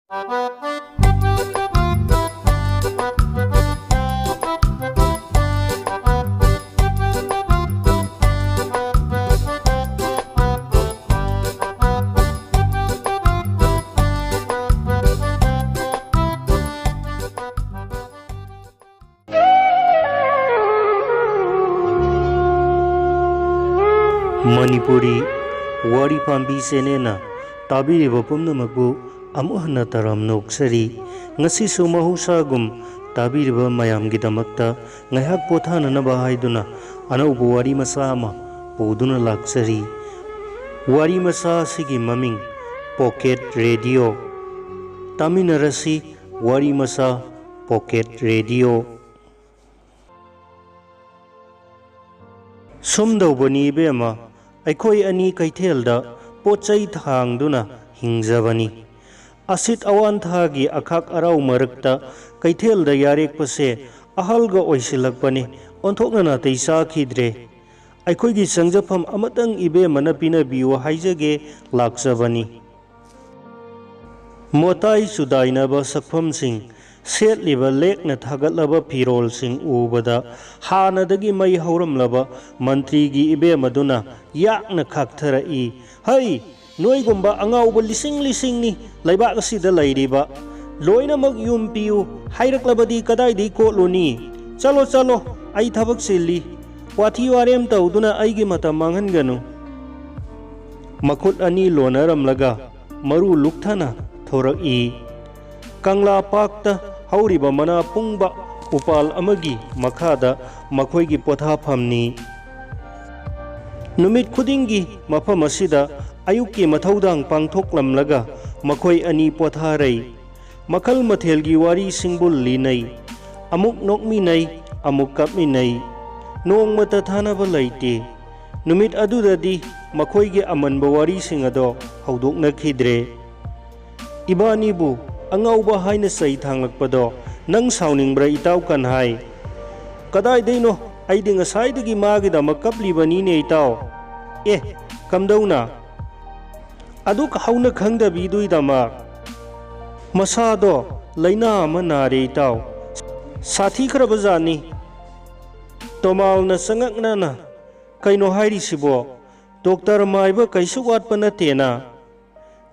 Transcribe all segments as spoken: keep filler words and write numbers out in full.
ꯃꯅꯤꯄꯨꯔꯤ ꯋꯥꯔꯤ ꯄꯥꯝꯕꯤ ꯆꯦꯅꯦꯜꯅ ꯇꯥꯕꯤꯔꯤꯕ ꯄꯨꯝꯅꯃꯛꯄꯨ ꯑꯃꯨꯛ ꯍꯟꯅ ꯇꯔꯥꯝꯅ ꯑꯣꯛꯆꯔꯤ꯫ ꯉꯁꯤꯁꯨ ꯃꯍꯧꯁꯥꯒꯨꯝ ꯇꯥꯕꯤꯔꯤꯕ ꯃꯌꯥꯝꯒꯤꯗꯃꯛꯇ ꯉꯥꯏꯍꯥꯛ ꯄꯣꯊꯥꯅꯅꯕ ꯍꯥꯏꯗꯨꯅ ꯑꯅꯧꯕ ꯋꯥꯔꯤ ꯃꯆꯥ ꯑꯃ ꯄꯨꯗꯨꯅ ꯂꯥꯛꯆꯔꯤ꯫ ꯋꯥꯔꯤ ꯃꯆꯥ ꯑꯁꯤꯒꯤ ꯃꯃꯤꯡ ꯄꯣꯀꯦꯠ ꯔꯦꯗꯤꯑꯣ꯫ ꯇꯥꯃꯤꯟꯅꯔꯁꯤ ꯋꯥꯔꯤ ꯃꯆꯥ ꯄꯣꯀꯦꯠ ꯔꯦꯗꯤꯑꯣ꯫ ꯁꯨꯝ ꯇꯧꯕꯅꯤ ꯏꯕꯦꯝꯃ, ꯑꯩꯈꯣꯏ ꯑꯅꯤ ꯀꯩꯊꯦꯜꯗ ꯄꯣꯠ ꯆꯩ ꯊꯥꯡꯗꯨꯅ ꯍꯤꯡꯖꯕꯅꯤ꯫ ꯑꯁꯤꯠ ꯑꯋꯥꯟꯊꯥꯒꯤ ꯑꯈꯥꯛ ꯑꯔꯥꯎ ꯃꯔꯛꯇ ꯀꯩꯊꯦꯜꯗ ꯌꯥꯔꯦꯛꯄꯁꯦ ꯑꯍꯜꯒ ꯑꯣꯏꯁꯤꯜꯂꯛꯄꯅꯤ, ꯑꯣꯟꯊꯣꯛꯅ ꯅꯥꯇꯩ ꯆꯥꯈꯤꯗ꯭ꯔꯦ꯫ ꯑꯩꯈꯣꯏꯒꯤ ꯆꯪꯖꯐꯝ ꯑꯃꯇꯪ ꯏꯕꯦꯝꯃꯅ ꯄꯤꯅꯕꯤꯌꯨ ꯍꯥꯏꯖꯒꯦ ꯂꯥꯛꯆꯕꯅꯤ꯫ ꯃꯣꯇꯥꯏ ꯆꯨꯗꯥꯏꯅꯕ ꯁꯛꯐꯝꯁꯤꯡ, ꯁꯦꯠꯂꯤꯕ ꯂꯦꯛꯅ ꯊꯥꯒꯠꯂꯕ ꯐꯤꯔꯣꯜꯁꯤꯡ ꯎꯕꯗ ꯍꯥꯟꯅꯗꯒꯤ ꯃꯩ ꯍꯧꯔꯝꯂꯕ ꯃꯟꯇ꯭ꯔꯤꯒꯤ ꯏꯕꯦꯝ ꯑꯗꯨꯅ ꯌꯥꯛꯅ ꯈꯥꯛꯊꯔꯛꯏ꯫ "ꯍꯩ, ꯅꯣꯏꯒꯨꯝꯕ ꯑꯉꯥꯎꯕ ꯂꯤꯁꯤꯡ ꯂꯤꯁꯤꯡꯅꯤ ꯂꯩꯕꯥꯛ ꯑꯁꯤꯗ ꯂꯩꯔꯤꯕ꯫ ꯂꯣꯏꯅꯃꯛ ꯌꯨꯝ ꯄꯤꯌꯨ ꯍꯥꯏꯔꯛꯂꯕꯗꯤ ꯀꯗꯥꯏꯗꯒꯤ ꯀꯣꯠꯂꯨꯅꯤ? ꯆꯠꯂꯣ, ꯆꯠꯂꯣ, ꯑꯩ ꯊꯕꯛ ꯆꯤꯜꯂꯤ꯫ ꯋꯥꯊꯤ ꯋꯥꯔꯦꯝ ꯇꯧꯗꯨꯅ ꯑꯩꯒꯤ ꯃꯇꯝ ꯃꯥꯡꯍꯟꯒꯅꯨ"꯫ ꯃꯈꯨꯠ ꯑꯅꯤ ꯂꯣꯟꯅꯔꯝꯂꯒ ꯃꯔꯨ ꯂꯨꯛꯊꯅ ꯊꯣꯔꯛꯏ꯫ ꯀꯪꯂꯥ ꯄꯥꯛꯇ ꯍꯧꯔꯤꯕ ꯃꯅꯥ ꯄꯨꯡꯕ ꯎꯄꯥꯜ ꯑꯃꯒꯤ ꯃꯈꯥꯗ ꯃꯈꯣꯏꯒꯤ ꯄꯣꯊꯥꯐꯝꯅꯤ꯫ ꯅꯨꯃꯤꯠ ꯈꯨꯗꯤꯡꯒꯤ ꯃꯐꯝ ꯑꯁꯤꯗ ꯑꯌꯨꯛꯀꯤ ꯃꯊꯧꯗꯥꯡ ꯄꯥꯡꯊꯣꯛꯂꯝꯂꯒ ꯃꯈꯣꯏ ꯑꯅꯤ ꯄꯣꯊꯥꯔꯩ꯫ ꯃꯈꯜ ꯃꯊꯦꯜꯒꯤ ꯋꯥꯔꯤꯁꯤꯡꯕꯨ ꯂꯤꯅꯩ꯫ ꯑꯃꯨꯛ ꯅꯣꯛꯃꯤꯟꯅꯩ, ꯑꯃꯨꯛ ꯀꯞꯃꯤꯟꯅꯩ꯫ ꯅꯣꯡꯃꯇ ꯊꯥꯅꯕ ꯂꯩꯇꯦ꯫ ꯅꯨꯃꯤꯠ ꯑꯗꯨꯗꯗꯤ ꯃꯈꯣꯏꯒꯤ ꯑꯃꯟꯕ ꯋꯥꯔꯤꯁꯤꯡ ꯑꯗꯣ ꯍꯧꯗꯣꯛꯅꯈꯤꯗ꯭ꯔꯦ꯫ ꯏꯕꯥꯅꯤꯕꯨ ꯑꯉꯥꯎꯕ ꯍꯥꯏꯅ ꯆꯩ ꯊꯥꯡꯂꯛꯄꯗꯣ ꯅꯪ ꯁꯥꯎꯅꯤꯡꯕ꯭ꯔꯥ, ꯏꯇꯥꯎ ꯀꯟꯍꯥꯏ? ꯀꯗꯥꯏꯗꯩꯅꯣ? ꯑꯩꯗꯤ ꯉꯁꯥꯏꯗꯒꯤ ꯃꯥꯒꯤꯗꯃꯛ ꯀꯞꯂꯤꯕꯅꯤꯅꯦ, ꯏꯇꯥꯎ꯫ ꯑꯦ, ꯀꯝꯗꯧꯅ? ꯑꯗꯨꯛ ꯍꯧꯅ ꯈꯪꯗꯕꯤꯗꯨꯏꯗꯃꯛ? "ꯃꯁꯥꯗꯣ ꯂꯥꯏꯅꯥ ꯑꯃ ꯅꯥꯔꯦ, ꯏꯇꯥꯎ꯫ ꯁꯥꯊꯤꯈ꯭ꯔꯕ ꯖꯥꯠꯅꯤ꯫" ꯇꯣꯃꯥꯜꯅ ꯆꯉꯛꯅꯅ, "ꯀꯩꯅꯣ ꯍꯥꯏꯔꯤꯁꯤꯕꯣ? ꯗꯣꯛꯇꯔ ꯃꯥꯏꯕ ꯀꯩꯁꯨ ꯋꯥꯠꯄ ꯅꯠꯇꯦꯅ꯫"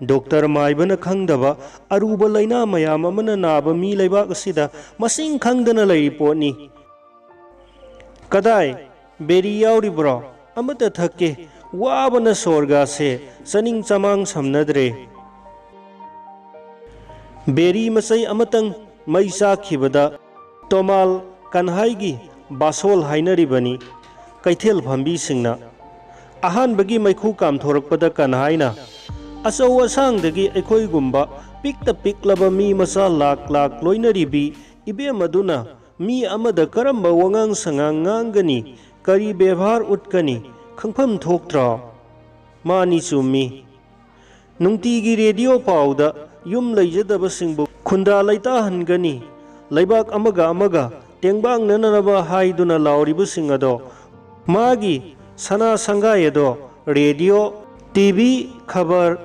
ꯗꯣꯛꯇꯔ ꯃꯥꯏꯕꯅ ꯈꯪꯗꯕ ꯑꯔꯨꯕ ꯂꯥꯏꯅꯥ ꯃꯌꯥꯝ ꯑꯃꯅ ꯅꯥꯕ ꯃꯤ ꯂꯩꯕꯥꯛ ꯑꯁꯤꯗ ꯃꯁꯤꯡ ꯈꯪꯗꯅ ꯂꯩꯔꯤ ꯄꯣꯠꯅꯤ꯫ "ꯀꯗꯥꯏ? ꯕꯦꯔꯤ ꯌꯥꯎꯔꯤꯕ꯭ꯔꯣ? ꯑꯃꯇ ꯊꯛꯀꯦ꯫ ꯋꯥꯕꯅ ꯁꯣꯔꯒꯥꯁꯦ ꯆꯥꯅꯤꯡ ꯆꯃꯥꯡ ꯁꯝꯅꯗ꯭ꯔꯦ꯫" ꯕꯦꯔꯤ ꯃꯆꯩ ꯑꯃꯇꯪ ꯃꯩ ꯆꯥꯛꯈꯤꯕꯗ ꯇꯣꯃꯥꯜ ꯀꯟꯍꯥꯏꯒꯤ ꯕꯥꯁꯣꯜ ꯍꯥꯏꯅꯔꯤꯕꯅꯤ꯫ ꯀꯩꯊꯦꯜ ꯐꯝꯕꯤꯁꯤꯡꯅ ꯑꯍꯥꯟꯕꯒꯤ ꯃꯩꯈꯨ ꯀꯥꯝꯊꯣꯔꯛꯄꯗ ꯀꯟꯍꯥꯏꯅ, "ꯑꯆꯧ ꯑꯁꯥꯡꯗꯒꯤ ꯑꯩꯈꯣꯏꯒꯨꯝꯕ ꯄꯤꯛꯇ ꯄꯤꯛꯂꯕ ꯃꯤ ꯃꯆꯥ ꯂꯥꯛ ꯂꯥꯛ ꯂꯣꯏꯅꯔꯤꯕꯤ ꯏꯕꯦꯝ ꯑꯗꯨꯅ ꯃꯤ ꯑꯃꯗ ꯀꯔꯝꯕ ꯋꯥꯉꯥꯡ ꯁꯉꯥꯡ ꯉꯥꯡꯒꯅꯤ, ꯀꯔꯤ ꯕꯦꯕꯥꯔ ꯎꯠꯀꯅꯤ, ꯈꯪꯐꯝ ꯊꯣꯛꯇ꯭ꯔꯣ?" ꯃꯥꯅꯤ, ꯆꯨꯝꯃꯤ꯫ ꯅꯨꯡꯇꯤꯒꯤ ꯔꯦꯗꯤꯑꯣ ꯄꯥꯎꯗ ꯌꯨꯝ ꯂꯩꯖꯗꯕꯁꯤꯡꯕꯨ ꯈꯨꯟꯗꯥ ꯂꯩꯇꯥꯍꯟꯒꯅꯤ, ꯂꯩꯕꯥꯛ ꯑꯃꯒ ꯑꯃꯒ ꯇꯦꯡꯕꯥꯡꯅꯅꯕ ꯍꯥꯏꯗꯨꯅ ꯂꯥꯎꯔꯤꯕꯁꯤꯡ ꯑꯗꯣ, ꯃꯥꯒꯤ ꯁꯅꯥ ꯁꯪꯒꯥꯏ ꯑꯗꯣ ꯔꯦꯗꯤꯑꯣ, ꯇꯤ ꯚꯤ, ꯈꯕꯔ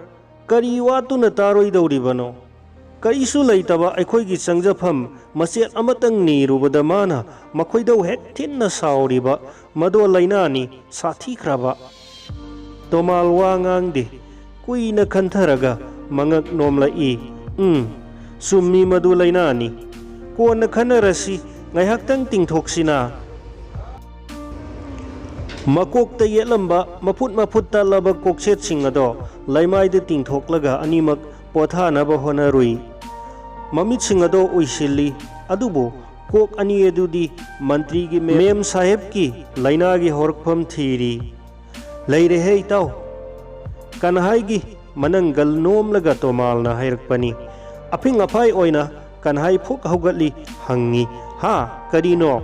ꯀꯔꯤ ꯋꯥꯠꯇꯨꯅ ꯇꯥꯔꯣꯏꯗꯧꯔꯤꯕꯅꯣ? ꯀꯔꯤꯁꯨ ꯂꯩꯇꯕ ꯑꯩꯈꯣꯏꯒꯤ ꯆꯪꯖꯐꯝ ꯃꯆꯦꯠ ꯑꯃꯇꯪ ꯅꯤꯔꯨꯕꯗ ꯃꯥꯅ ꯃꯈꯣꯏꯗꯧ ꯍꯦꯛ ꯊꯤꯟꯅ ꯁꯥꯎꯔꯤꯕ ꯃꯗꯣ ꯂꯥꯏꯅꯥꯅꯤ, ꯁꯥꯊꯤꯈ꯭ꯔꯕ꯫ ꯇꯣꯃꯥꯜ ꯋꯥ ꯉꯥꯡꯗꯦ꯫ ꯀꯨꯏꯅ ꯈꯟꯊꯔꯒ ꯃꯉꯛ ꯅꯣꯝꯂꯛꯏ꯫ "ꯎꯝ, ꯆꯨꯝꯃꯤ, ꯃꯗꯨ ꯂꯥꯏꯅꯥꯅꯤ꯫ ꯀꯣꯟꯅ ꯈꯟꯅꯔꯁꯤ, ꯉꯥꯏꯍꯥꯛꯇꯪ ꯇꯤꯡꯊꯣꯛꯁꯤꯅ꯫" ꯃꯀꯣꯛꯇ ꯌꯦꯠꯂꯝꯕ ꯃꯐꯨꯠ ꯃꯐꯨꯠ ꯇꯠꯂꯕ ꯀꯣꯛꯆꯦꯠꯁꯤꯡ ꯑꯗꯣ ꯂꯩꯃꯥꯏꯗ ꯇꯤꯡꯊꯣꯛꯂꯒ ꯑꯅꯤꯃꯛ ꯄꯣꯊꯥꯅꯕ ꯍꯣꯠꯅꯔꯨꯏ꯫ ꯃꯃꯤꯠꯁꯤꯡ ꯑꯗꯣ ꯎꯏꯁꯤꯜꯂꯤ, ꯑꯗꯨꯕꯨ ꯀꯣꯛ ꯑꯅꯤ ꯑꯗꯨꯗꯤ ꯃꯟꯇ꯭ꯔꯤꯒꯤ ꯃꯦꯝ ꯁꯥꯍꯦꯕꯀꯤ ꯂꯥꯏꯅꯥꯒꯤ ꯍꯧꯔꯛꯐꯝ ꯊꯤꯔꯤ꯫ "ꯂꯩꯔꯦꯍꯦ, ꯏꯇꯥꯎ!" ꯀꯟꯍꯥꯏꯒꯤ ꯃꯅꯪꯒꯜ ꯅꯣꯝꯂꯒ ꯇꯣꯃꯥꯜꯅ ꯍꯥꯏꯔꯛꯄꯅꯤ꯫ ꯑꯐꯤꯡ ꯑꯐꯥꯏ ꯑꯣꯏꯅ ꯀꯟꯍꯥꯏ ꯐꯨꯛ ꯍꯧꯒꯠꯂꯤ, ꯍꯪꯉꯤ, "ꯍꯥ? ꯀꯔꯤꯅꯣ?"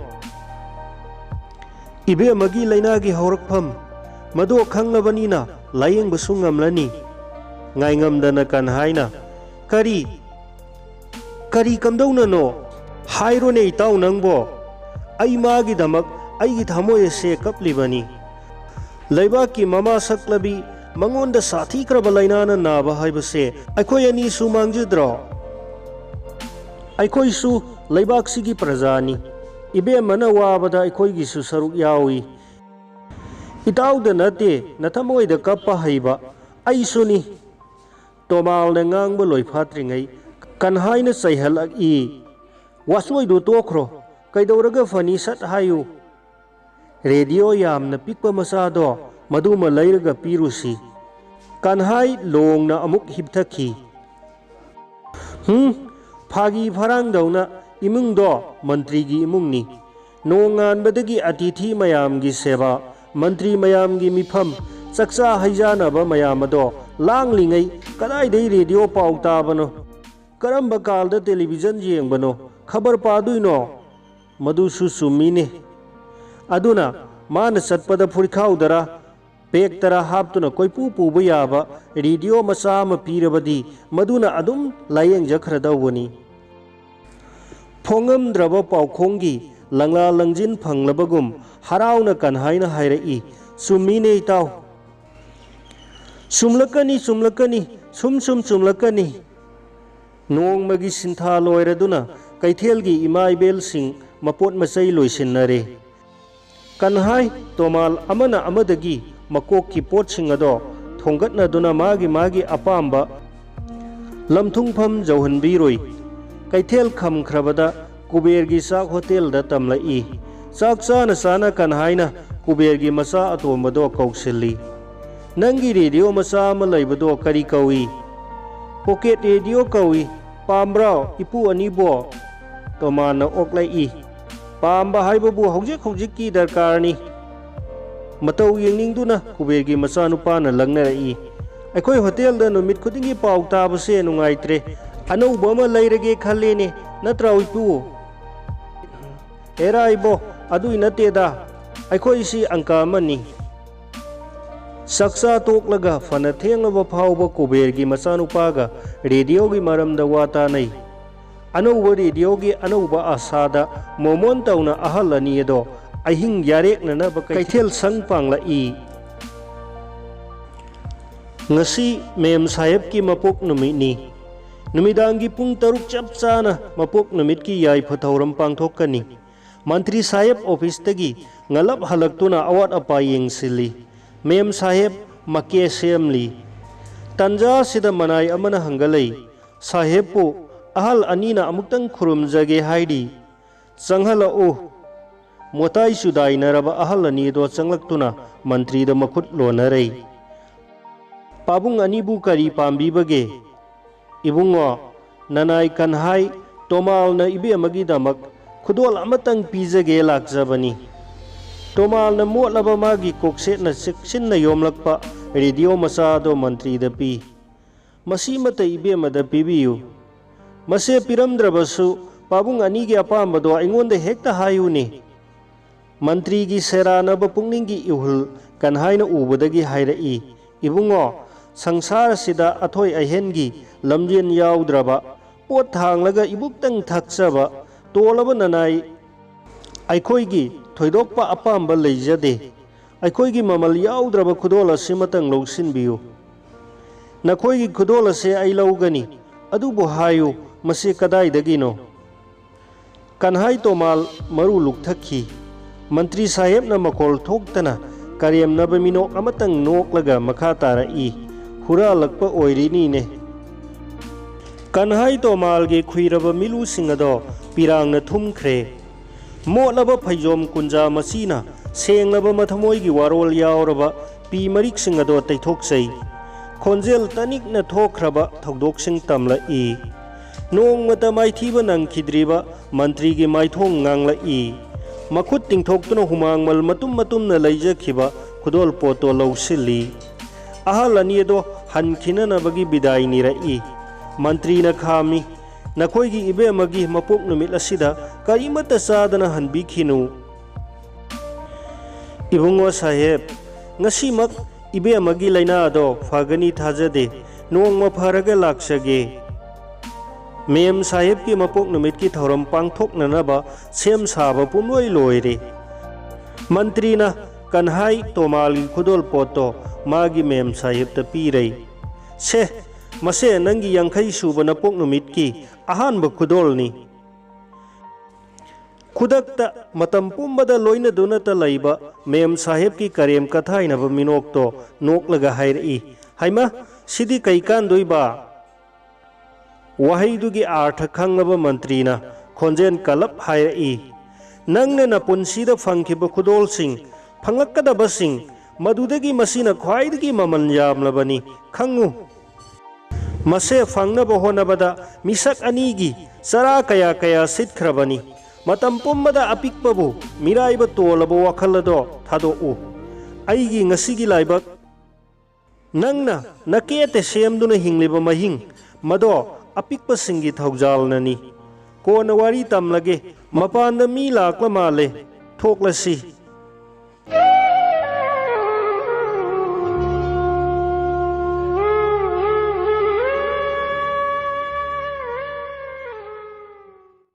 "ꯏꯕꯦꯝꯃꯒꯤ ꯂꯥꯏꯅꯥꯒꯤ ꯍꯧꯔꯛꯐꯝ꯫ ꯃꯗꯣ ꯈꯪꯂꯕꯅꯤꯅ ꯂꯥꯌꯦꯡꯕꯁꯨ ꯉꯝꯂꯅꯤ꯫" ꯉꯥꯏꯉꯝꯗꯅ ꯀꯟꯍꯥꯏꯅ, "ꯀꯔꯤ? ꯀꯔꯤ ꯀꯝꯗꯧꯅꯅꯣ? ꯍꯥꯏꯔꯣꯅꯦ, ꯏꯇꯥꯎ ꯅꯪꯕꯣ꯫ ꯑꯩ ꯃꯥꯒꯤꯗꯃꯛ ꯑꯩꯒꯤ ꯊꯃꯣꯏ ꯑꯁꯦ ꯀꯞꯂꯤꯕꯅꯤ꯫ ꯂꯩꯕꯥꯛꯀꯤ ꯃꯃꯥ ꯁꯛꯂꯕꯤ ꯃꯉꯣꯟꯗ ꯁꯥꯊꯤꯈ꯭ꯔꯕ ꯂꯥꯏꯅꯥꯅ ꯅꯥꯕ ꯍꯥꯏꯕꯁꯦ ꯑꯩꯈꯣꯏ ꯑꯅꯤꯁꯨ ꯃꯥꯡꯖꯗ꯭ꯔꯣ?" ꯑꯩꯈꯣꯏꯁꯨ ꯂꯩꯕꯥꯛꯁꯤꯒꯤ ꯄ꯭ꯔꯖꯥꯅꯤ꯫ ꯏꯕꯦꯝꯃꯅ ꯋꯥꯕꯗ ꯑꯩꯈꯣꯏꯒꯤꯁꯨ ꯁꯔꯨꯛ ꯌꯥꯎꯏ꯫ ꯏꯇꯥꯎꯗ ꯅꯠꯇꯦ ꯅꯊꯃꯣꯏꯗ ꯀꯞꯄ ꯍꯩꯕ, ꯑꯩꯁꯨꯅꯤ꯫ ꯇꯣꯃꯥꯜꯅ ꯉꯥꯡꯕ ꯂꯣꯏꯐꯥꯠꯇ꯭ꯔꯤꯉꯩ ꯀꯟꯍꯥꯏꯅ ꯆꯩꯍꯜꯂꯛꯏ, "ꯋꯥꯆꯣꯏꯗꯨ ꯇꯣꯛꯈ꯭ꯔꯣ, ꯀꯩꯗꯧꯔꯒ ꯐꯅꯤ ꯁꯠ ꯍꯥꯏꯌꯨ꯫ ꯔꯦꯗꯤꯑꯣ ꯌꯥꯝꯅ ꯄꯤꯛꯄ ꯃꯆꯥꯗꯣ ꯃꯗꯨꯃ ꯂꯩꯔꯒ ꯄꯤꯔꯨꯁꯤ"꯫ ꯀꯟꯍꯥꯏ ꯂꯣꯡꯅ ꯑꯃꯨꯛ ꯍꯤꯞꯊꯈꯤ꯫ "ꯍꯨꯝ, ꯐꯥꯒꯤ ꯐꯔꯥꯡꯗꯧꯅ, ꯏꯃꯨꯡꯗꯣ ꯃꯟꯇ꯭ꯔꯤꯒꯤ ꯏꯃꯨꯡꯅꯤ꯫ ꯅꯣꯡꯉꯥꯟꯕꯗꯒꯤ ꯑꯇꯤꯊꯤ ꯃꯌꯥꯝꯒꯤ ꯁꯦꯕꯥ, ꯃꯟꯇ꯭ꯔꯤ ꯃꯌꯥꯝꯒꯤ ꯃꯤꯐꯝ, ꯆꯥꯛꯆꯥ ꯍꯩꯖꯥꯅꯕ ꯃꯌꯥꯝ ꯑꯗꯣ ꯂꯥꯡꯂꯤꯉꯩ ꯀꯗꯥꯏꯗꯩ ꯔꯦꯗꯤꯑꯣ ꯄꯥꯎ ꯇꯥꯕꯅꯣ? ꯀꯔꯝꯕ ꯀꯥꯜꯗ ꯇꯦꯂꯤꯚꯤꯖꯟ ꯌꯦꯡꯕꯅꯣ? ꯈꯕꯔ ꯄꯥꯗꯣꯏꯅꯣ?" ꯃꯗꯨꯁꯨ ꯆꯨꯝꯃꯤꯅꯦ꯫ ꯑꯗꯨꯅ ꯃꯥꯅ ꯆꯠꯄꯗ ꯐꯨꯔꯤꯈꯥꯎꯗꯔ ꯕꯦꯛꯇꯔ ꯍꯥꯞꯇꯨꯅ ꯀꯣꯏꯄꯨ ꯄꯨꯕ ꯌꯥꯕ ꯔꯦꯗꯤꯑꯣ ꯃꯆꯥ ꯑꯃ ꯄꯤꯔꯕꯗꯤ ꯃꯗꯨꯅ ꯑꯗꯨꯝ ꯂꯥꯌꯦꯡꯖꯈ꯭ꯔꯗꯧꯕꯅꯤ꯫ ꯐꯣꯡꯉꯝꯗ꯭ꯔꯕ ꯄꯥꯎꯈꯣꯡꯒꯤ ꯂꯪꯂꯥ ꯂꯪꯖꯤꯟ ꯐꯪꯂꯕꯒꯨꯝ ꯍꯔꯥꯎꯅ ꯀꯟꯍꯥꯏꯅ ꯍꯥꯏꯔꯛꯏ, "ꯆꯨꯝꯃꯤꯅꯦ ꯏꯇꯥꯎ꯫ ꯆꯨꯝꯂꯛꯀꯅꯤ, ꯆꯨꯝꯂꯛꯀꯅꯤ, ꯁꯨꯝ ꯁꯨꯝ ꯆꯨꯝꯂꯛꯀꯅꯤ"꯫ ꯅꯣꯡꯃꯒꯤ ꯁꯤꯟꯊꯥ ꯂꯣꯏꯔꯗꯨꯅ ꯀꯩꯊꯦꯜꯒꯤ ꯏꯃꯥ ꯏꯕꯦꯜꯁꯤꯡ ꯃꯄꯣꯠ ꯃꯆꯩ ꯂꯣꯏꯁꯤꯟꯅꯔꯦ꯫ ꯀꯟꯍꯥꯏ ꯇꯣꯃꯥꯜ ꯑꯃꯅ ꯑꯃꯗꯒꯤ ꯃꯀꯣꯛꯀꯤ ꯄꯣꯠꯁꯤꯡ ꯑꯗꯣ ꯊꯣꯡꯒꯠꯅꯗꯨꯅ ꯃꯥꯒꯤ ꯃꯥꯒꯤ ꯑꯄꯥꯝꯕ ꯂꯝꯊꯨꯡꯐꯝ ꯌꯧꯍꯟꯕꯤꯔꯨꯏ꯫ ꯀꯩꯊꯦꯜ ꯈꯝꯈ꯭ꯔꯕꯗ ꯀꯨꯕꯦꯔꯒꯤ ꯆꯥꯛ ꯍꯣꯇꯦꯜꯗ ꯇꯝꯂꯛꯏ꯫ ꯆꯥꯛ ꯆꯥꯅ ꯆꯥꯅ ꯀꯟꯍꯥꯏꯅ ꯀꯨꯕꯦꯔꯒꯤ ꯃꯆꯥ ꯑꯇꯣꯝꯕꯗꯣ ꯀꯧꯁꯤꯜꯂꯤ꯫ "ꯅꯪꯒꯤ ꯔꯦꯗꯤꯑꯣ ꯃꯆꯥ ꯑꯃ ꯂꯩꯕꯗꯣ ꯀꯔꯤ ꯀꯧꯏ?" "ꯄꯣꯀꯦꯠ ꯔꯦꯗꯤꯑꯣ ꯀꯧꯏ꯫ ꯄꯥꯝꯕ꯭ꯔꯣ, ꯏꯄꯨ ꯑꯅꯤꯕꯣ?" ꯇꯣꯃꯥꯟꯅ ꯑꯣꯛꯂꯛꯏ꯫ "ꯄꯥꯝꯕ ꯍꯥꯏꯕꯕꯨ ꯍꯧꯖꯤꯛ ꯍꯧꯖꯤꯛꯀꯤ ꯗꯔꯀꯥꯔꯅꯤ"꯫ ꯃꯇꯧ ꯌꯦꯡꯅꯤꯡꯗꯨꯅ ꯀꯨꯕꯦꯔꯒꯤ ꯃꯆꯥꯅꯨꯄꯥꯅ ꯂꯪꯅꯔꯛꯏ꯫ "ꯑꯩꯈꯣꯏ ꯍꯣꯇꯦꯜꯗ ꯅꯨꯃꯤꯠ ꯈꯨꯗꯤꯡꯒꯤ ꯄꯥꯎ ꯇꯥꯕꯁꯦ ꯅꯨꯡꯉꯥꯏꯇ꯭ꯔꯦ꯫ ꯑꯅꯧꯕ ꯑꯃ ꯂꯩꯔꯒꯦ ꯈꯜꯂꯦꯅꯦ, ꯅꯠꯇ꯭ꯔꯥ ꯏꯄꯨ?" "ꯑꯦꯔꯥ ꯏꯕꯣ, ꯑꯗꯨꯏ ꯅꯠꯇꯦꯗ, ꯑꯩꯈꯣꯏꯁꯤ ꯑꯪꯀ ꯑꯃꯅꯤ"꯫ ꯆꯥꯛꯆꯥ ꯇꯣꯛꯂꯒ ꯐꯅ ꯊꯦꯡꯂꯕ ꯐꯥꯎꯕ ꯀꯨꯕꯦꯔꯒꯤ ꯃꯆꯥꯅꯨꯄꯥꯒ ꯔꯦꯗꯤꯑꯣꯒꯤ ꯃꯔꯝꯗ ꯋꯥ ꯇꯥꯅꯩ꯫ ꯑꯅꯧꯕ ꯔꯦꯗꯤꯑꯣꯒꯤ ꯑꯅꯧꯕ ꯑꯁꯥꯗ ꯃꯣꯃꯣꯟ ꯇꯧꯅ ꯑꯍꯜ ꯑꯅꯤ ꯑꯗꯣ ꯑꯍꯤꯡ ꯌꯥꯔꯦꯛꯅꯅꯕ ꯀꯩꯊꯦꯜ ꯁꯪ ꯄꯥꯡꯂꯛꯏ꯫ "ꯉꯁꯤ ꯃꯦꯝ ꯁꯥꯍꯦꯕꯀꯤ ꯃꯄꯣꯛ ꯅꯨꯃꯤꯠꯅꯤ꯫ ꯅꯨꯃꯤꯗꯥꯡꯒꯤ ꯄꯨꯡ ꯇꯔꯨꯛ ꯆꯞ ꯆꯥꯅ ꯃꯄꯣꯛ ꯅꯨꯃꯤꯠꯀꯤ ꯌꯥꯏꯐ ꯊꯧꯔꯝ ꯄꯥꯡꯊꯣꯛꯀꯅꯤ꯫ ꯃꯟꯇ꯭ꯔꯤ ꯁꯥꯍꯦꯕ ꯑꯣꯐꯤꯁꯇꯒꯤ ꯉꯜꯂꯞ ꯍꯜꯂꯛꯇꯨꯅ ꯑꯋꯥꯠ ꯑꯄꯥ ꯌꯦꯡꯁꯤꯜꯂꯤ꯫ ꯃꯦꯝ ꯁꯥꯍꯦꯕ ꯃꯀꯦ ꯁꯦꯝꯂꯤ꯫ ꯇꯟꯖꯥ ꯑꯁꯤꯗ ꯃꯅꯥꯏ ꯑꯃꯅ ꯍꯪꯒꯠꯂꯛꯏ, "ꯁꯥꯍꯦꯕꯄꯨ ꯑꯍꯜ ꯑꯅꯤꯅ ꯑꯃꯨꯛꯇꯪ ꯈꯨꯔꯨꯝꯖꯒꯦ ꯍꯥꯏꯔꯤ꯫ ꯆꯪꯍꯜꯂꯛꯎ"꯫ ꯃꯣꯇꯥꯏ ꯆꯨꯗꯥꯏꯅꯔꯕ ꯑꯍꯜ ꯑꯅꯤ ꯑꯗꯣ ꯆꯪꯂꯛꯇꯨꯅ ꯃꯟꯇ꯭ꯔꯤꯗ ꯃꯈꯨꯠ ꯂꯣꯟꯅꯔꯩ꯫ "ꯄꯥꯕꯨꯡ ꯑꯅꯤꯕꯨ ꯀꯔꯤ ꯄꯥꯝꯕꯤꯕꯒꯦ?" "ꯏꯕꯨꯡꯉꯣ, ꯅꯅꯥꯏ ꯀꯟꯍꯥꯏ ꯇꯣꯃꯥꯜꯅ ꯏꯕꯦꯝꯃꯒꯤꯗꯃꯛ ꯈꯨꯗꯣꯜ ꯑꯃꯇꯪ ꯄꯤꯖꯒꯦ ꯂꯥꯛꯆꯕꯅꯤ"꯫ ꯇꯣꯃꯥꯜꯅ ꯃꯣꯠꯂꯕ ꯃꯥꯒꯤ ꯀꯣꯛꯁꯦꯠꯅ ꯆꯦꯛꯁꯤꯟꯅ ꯌꯣꯝꯂꯛꯄ ꯔꯦꯗꯤꯑꯣ ꯃꯆꯥ ꯑꯗꯣ ꯃꯟꯇ꯭ꯔꯤꯗ ꯄꯤ꯫ "ꯃꯁꯤꯃꯇ ꯏꯕꯦꯝꯃꯗ ꯄꯤꯕꯤꯌꯨ꯫ ꯃꯁꯦ ꯄꯤꯔꯝꯗ꯭ꯔꯕꯁꯨ ꯄꯥꯕꯨꯡ ꯑꯅꯤꯒꯤ ꯑꯄꯥꯝꯕꯗꯣ ꯑꯩꯉꯣꯟꯗ ꯍꯦꯛꯇ ꯍꯥꯏꯌꯨꯅꯦ"꯫ ꯃꯟꯇ꯭ꯔꯤꯒꯤ ꯁꯦꯔꯥꯟꯅꯕ ꯄꯨꯛꯅꯤꯡꯒꯤ ꯏꯍꯨꯜ ꯀꯟꯍꯥꯏꯅ ꯎꯕꯗꯒꯤ ꯍꯥꯏꯔꯛꯏ, "ꯏꯕꯨꯡꯉꯣ, ꯁꯪꯁꯥꯔꯁꯤꯗ ꯑꯊꯣꯏ ꯑꯍꯦꯟꯒꯤ ꯂꯝꯖꯦꯟ ꯌꯥꯎꯗ꯭ꯔꯕ, ꯄꯣꯠ ꯊꯥꯡꯂꯒ ꯏꯕꯨꯛꯇꯪ ꯊꯥꯛꯆꯕ ꯇꯣꯜꯂꯕ ꯅꯅꯥꯏ ꯑꯩꯈꯣꯏꯒꯤ ꯊꯣꯏꯗꯣꯛꯄ ꯑꯄꯥꯝꯕ ꯂꯩꯖꯗꯦ꯫ ꯑꯩꯈꯣꯏꯒꯤ ꯃꯃꯜ ꯌꯥꯎꯗ꯭ꯔꯕ ꯈꯨꯗꯣꯜ ꯑꯁꯤꯃꯇꯪ ꯂꯧꯁꯤꯟꯕꯤꯌꯨ꯫ ꯅꯈꯣꯏꯒꯤ ꯈꯨꯗꯣꯜ ꯑꯁꯦ ꯑꯩ ꯂꯧꯒꯅꯤ, ꯑꯗꯨꯕꯨ ꯍꯥꯏꯌꯨ, ꯃꯁꯤ ꯀꯗꯥꯏꯗꯒꯤꯅꯣ?" ꯀꯟꯍꯥꯏ ꯇꯣꯃꯥꯜ ꯃꯔꯨ ꯂꯨꯛꯊꯛꯈꯤ꯫ ꯃꯟꯇ꯭ꯔꯤ ꯁꯥꯍꯦꯕꯅ ꯃꯈꯣꯜ ꯊꯣꯛꯇꯅ ꯀꯔꯦꯝꯅꯕ ꯃꯤꯅꯣꯛ ꯑꯃꯇꯪ ꯅꯣꯛꯂꯒ ꯃꯈꯥ ꯇꯥꯔꯛꯏ, "ꯍꯨꯔꯥꯜꯂꯛꯄ ꯑꯣꯏꯔꯤꯅꯤꯅꯦ"꯫ ꯀꯟꯍꯥꯏ ꯇꯣꯃꯥꯜꯒꯤ ꯈꯨꯏꯔꯕ ꯃꯤꯂꯨꯁꯤꯡ ꯑꯗꯣ ꯄꯤꯔꯥꯡꯅ ꯊꯨꯝꯈ꯭ꯔꯦ꯫ ꯃꯣꯠꯂꯕ ꯐꯩꯖꯣꯝ ꯀꯨꯟꯖꯥ ꯃꯆꯤꯅ ꯁꯦꯡꯂꯕ ꯃꯊꯃꯣꯏꯒꯤ ꯋꯥꯔꯣꯜ ꯌꯥꯎꯔꯕ ꯄꯤ ꯃꯔꯤꯛꯁꯤꯡ ꯑꯗꯣ ꯇꯩꯊꯣꯛꯆꯩ꯫ ꯈꯣꯟꯖꯦꯜ ꯇꯅꯤꯛꯅ ꯊꯣꯛꯈ꯭ꯔꯕ ꯊꯧꯗꯣꯛꯁꯤꯡ ꯇꯝꯂꯛꯏ꯫ ꯅꯣꯡꯃꯇ ꯃꯥꯏꯊꯤꯕ ꯅꯪꯈꯤꯗ꯭ꯔꯤꯕ ꯃꯟꯇ꯭ꯔꯤꯒꯤ ꯃꯥꯏꯊꯣꯡ ꯉꯥꯡꯂꯛꯏ꯫ ꯃꯈꯨꯠ ꯇꯤꯡꯊꯣꯛꯇꯨꯅ ꯍꯨꯃꯥꯡꯃꯜ ꯃꯇꯨꯝ ꯃꯇꯨꯝꯅ ꯂꯩꯖꯈꯤꯕ ꯈꯨꯗꯣꯜ ꯄꯣꯠꯇꯣ ꯂꯧꯁꯤꯜꯂꯤ꯫ ꯑꯍꯜ ꯑꯅꯤ ꯑꯗꯣ ꯍꯟꯈꯤꯅꯅꯕꯒꯤ ꯕꯤꯗꯥꯏ ꯅꯤꯔꯛꯏ꯫ ꯃꯟꯇ꯭ꯔꯤꯅ ꯈꯥꯝꯃꯤ, "ꯅꯈꯣꯏꯒꯤ ꯏꯕꯦꯝꯃꯒꯤ ꯃꯄꯣꯛ ꯅꯨꯃꯤꯠ ꯑꯁꯤꯗ ꯀꯔꯤꯃꯠꯇ ꯆꯥꯗꯅ ꯍꯟꯕꯤꯈꯤꯅꯨ"꯫ "ꯏꯕꯨꯡꯉꯣ ꯁꯥꯍꯦꯕ, ꯉꯁꯤꯃꯛ ꯏꯕꯦꯝꯃꯒꯤ ꯂꯥꯏꯅꯥ ꯑꯗꯣ ꯐꯒꯅꯤ ꯊꯥꯖꯗꯦ꯫ ꯅꯣꯡꯃ ꯐꯔꯒ ꯂꯥꯛꯆꯒꯦ"꯫ ꯃꯦꯝ ꯁꯥꯍꯦꯕꯀꯤ ꯃꯄꯣꯛ ꯅꯨꯃꯤꯠꯀꯤ ꯊꯧꯔꯝ ꯄꯥꯡꯊꯣꯛꯅꯅꯕ ꯁꯦꯝ ꯁꯥꯕ ꯄꯨꯝꯂꯣꯏ ꯂꯣꯏꯔꯦ꯫ ꯃꯟꯇ꯭ꯔꯤꯅ ꯀꯟꯍꯥꯏ ꯇꯣꯃꯥꯜꯒꯤ ꯈꯨꯗꯣꯜ ꯄꯣꯠꯇꯣ ꯃꯥꯒꯤ ꯃꯦꯝ ꯁꯥꯍꯦꯕꯇ ꯄꯤꯔꯩ꯫ "ꯁꯦ, ꯃꯁꯦ ꯅꯪꯒꯤ ꯌꯥꯡꯈꯩ ꯁꯨꯕ ꯅꯄꯣꯛ ꯅꯨꯃꯤꯠꯀꯤ ꯑꯍꯥꯟꯕ ꯈꯨꯗꯣꯜꯅꯤ꯫ ꯈꯨꯗꯛꯇ ꯃꯇꯝ ꯄꯨꯝꯕꯗ ꯂꯣꯏꯅꯗꯨꯅꯇ ꯂꯩꯕ ꯃꯦꯝ ꯁꯥꯍꯦꯕꯀꯤ ꯀꯔꯦꯝ ꯀꯊꯥꯏꯅꯕ ꯃꯤꯅꯣꯛꯇꯣ ꯅꯣꯛꯂꯒ ꯍꯥꯏꯔꯛꯏ, "ꯍꯩꯃ, ꯁꯤꯗꯤ ꯀꯩ ꯀꯥꯟꯗꯣꯏꯕ?" ꯋꯥꯍꯩꯗꯨꯒꯤ ꯑꯥꯔꯊ ꯈꯪꯂꯕ ꯃꯟꯇ꯭ꯔꯤꯅ ꯈꯣꯟꯖꯦꯜ ꯀꯜꯂꯞ ꯍꯥꯏꯔꯛꯏ, "ꯅꯪꯅ ꯅꯄꯨꯟꯁꯤꯗ ꯐꯪꯈꯤꯕ ꯈꯨꯗꯣꯜꯁꯤꯡ, ꯐꯪꯂꯛꯀꯗꯕꯁꯤꯡ, ꯃꯗꯨꯗꯒꯤ ꯃꯁꯤꯅ ꯈ꯭ꯋꯥꯏꯗꯒꯤ ꯃꯃꯜ ꯌꯥꯝꯂꯕꯅꯤ, ꯈꯪꯉꯨ꯫ ꯃꯁꯦ ꯐꯪꯅꯕ ꯍꯣꯠꯅꯕꯗ ꯃꯤꯁꯛ ꯑꯅꯤꯒꯤ ꯆꯔꯥ ꯀꯌꯥ ꯀꯌꯥ ꯁꯤꯠꯈ꯭ꯔꯕꯅꯤ꯫ ꯃꯇꯝ ꯄꯨꯝꯕꯗ ꯑꯄꯤꯛꯄꯕꯨ ꯃꯤꯔꯥꯏꯕ ꯇꯣꯜꯂꯕ ꯋꯥꯈꯜ ꯑꯗꯣ ꯊꯥꯗꯣꯛꯎ꯫ ꯑꯩꯒꯤ ꯉꯁꯤꯒꯤ ꯂꯥꯏꯕꯛ, ꯅꯪꯅ ꯅꯀꯦꯠꯇ ꯁꯦꯝꯗꯨꯅ ꯍꯤꯡꯂꯤꯕ ꯃꯍꯤꯡ, ꯃꯗꯣ ꯑꯄꯤꯛꯄꯁꯤꯡꯒꯤ ꯊꯧꯖꯥꯜꯅꯅꯤ꯫ ꯀꯣꯟꯅ ꯋꯥꯔꯤ ꯇꯝꯂꯒꯦ꯫ ꯃꯄꯥꯟꯗ ꯃꯤ ꯂꯥꯛꯄ ꯃꯥꯜꯂꯦ꯫ ꯊꯣꯛꯂꯁꯤ꯫